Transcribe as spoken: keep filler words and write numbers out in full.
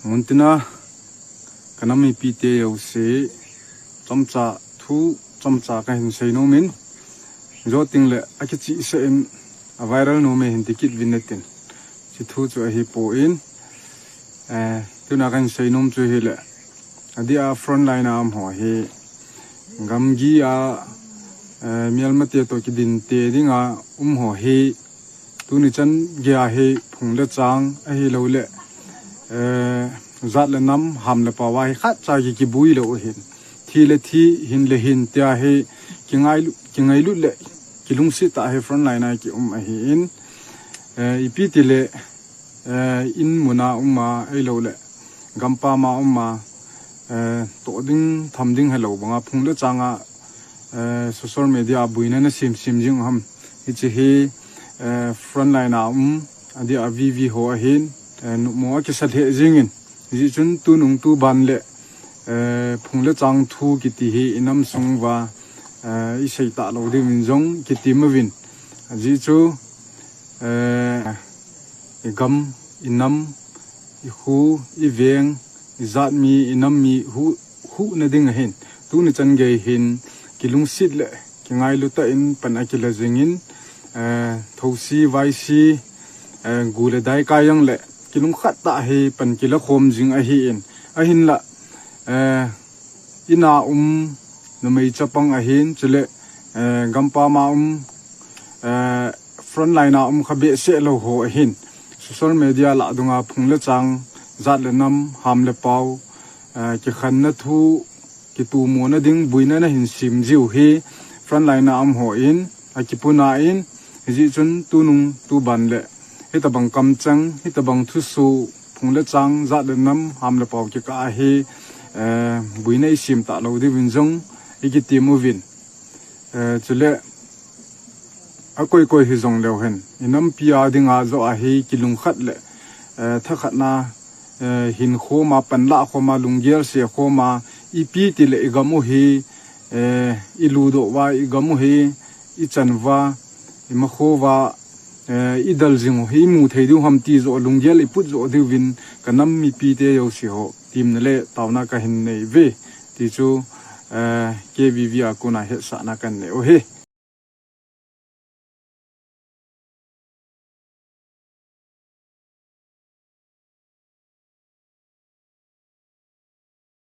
Muntina kanam mipite jouse chomcha thu chomcha kahin seinom in, joting le akichihsah in aviral nom e hin tikit vin natin. Hiche thu chu ahipoi, eh, tuna kahin seinom chu hile, adeh a frontline a umho hi gamgi a, eh, melmate toh kidinte dinga umho hi tuni chan geiya hi phung le chang ahilouleh, eh, jat le nam, ham le pao a hi khatcha kibui lou ahin. Thi le thi, hin le hin tia hi kingailut, kingailut le kilungset tah a hi frontline a kium ahin. Eh, ipi tile, eh, in muna um a ahilouleh gampam a um a, eh, toh ding tham ding helou banga phung le chang a, eh, social media a boina nasem sem jing u ham. Hiche hi, eh, frontline a um, adeh a VV ho ahin, eh, numo akisa lheh jingin. Hijeh chun tunung tuban le, eh, phung le chang thu kiti hi inam sung uva, eh, isei talou diuvin jong kitem uvin. Ajeh chu, eh, igam, inam, ikhu, iveng, ijat mi, inam mi, hu, huhna ding ahin. Tuni chan gei hin kilungset le kingailu tah in pan akila jingin, eh, thousi, vaisi, eh, gu le dai kai jong le kilungkhat tah a hi pan kila khom jing ahin. Ahinla, eh, in a um numei chapang ahin, chule, eh, gampam a um, eh, frontline a um kha behseh lou ho ahin. Social media lah dunga phung le chang, jat le nam, ham le pao, eh, kikhenna thu, kitomona ding boina nahin sem jiu hi frontline a um hon akipuna in, hijeh chun tunung tuban le hitabang kamcheng, hitabang thusoh, phung le chang, jat le nam, ham le pao kikah a hi, eh, boina isem talou diuvin jong ikitem uvin. Eh, chule akoi koi hijong leu hen, inampi a dinga joh a hi kilungkhat le, eh, thakhatna, eh, hin khom a, panlah khom a, lunggel se khom a, ipi tile igam u hi, eh, iludoh uva, igam u hi ichan uva, imakho uva, eh, idel jing u hi imu thei diu ham ti joh lunggel iput joh diuvin kanam mipite jouse ho temna le taona kahin nei uve. Ti chu, eh, KVV a kona hetsahna kahin nei u ahi.